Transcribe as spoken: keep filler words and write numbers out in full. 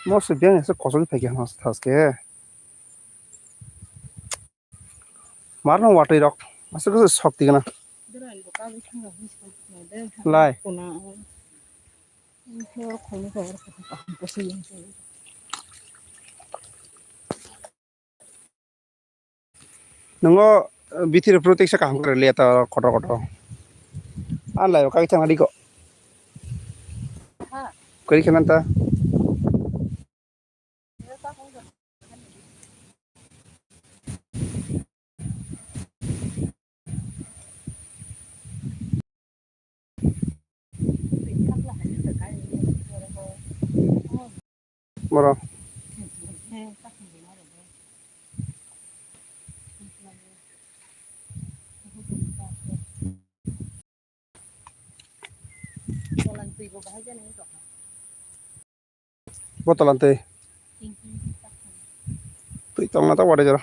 Mosok biyang ese kocholi phaikha hwnba thaske. Marno watwi rok aswk aswk sokti gana. Lai. Nungo, eh, bithi rw phuru teksa kaham kwrwi le ta kotor kotor. Ang lai o kagwi thangna diko. Kwrwi khna ta. Boro. Botolan twi. Twi tongna ta wari jora.